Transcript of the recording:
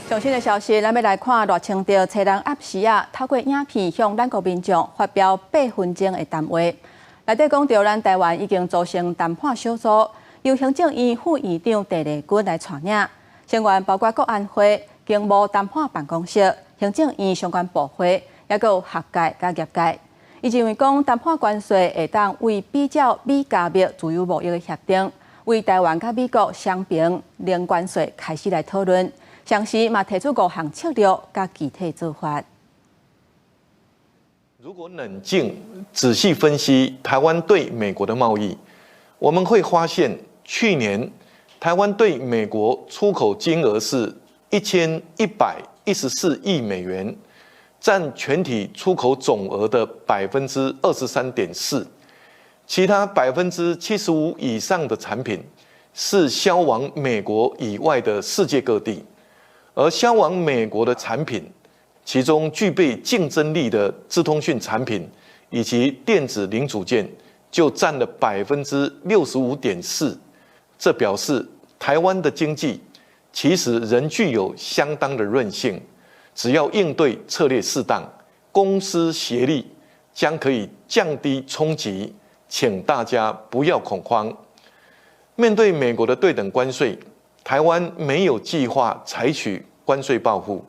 上新的消息，咱欲來看賴清德初人暗時啊，透過影片向咱國民眾發表8分鐘的談話。內底講著咱臺灣已經組成談判小組，由行政院副院長鄭麗君來帶領，成員包括國安會、經貿談判辦公室、行政院相關部會，抑閣有學界佮業界。伊認為講談判關稅會當為比照美加墨自由貿易的協定，為臺灣佮美國雙邊零關稅開始來討論。同時嘛提出五項策略佮具體做法。如果冷靜仔細分析台灣對美國的貿易，我們會發現去年台灣對美國出口金額是1114億美元，佔全體出口總額的23.4%，其他75%以上的產品是銷往美國以外的世界各地。而銷往美國的產品，其中具備競爭力的資通訊產品以及電子零組件就佔了65.4%。這表示台灣的經濟其實仍具有相當的韌性，只要應對策略適當，公私協力，將可以降低衝擊。請大家不要恐慌。面對美國的對等關稅，台灣沒有計劃採取關稅報復。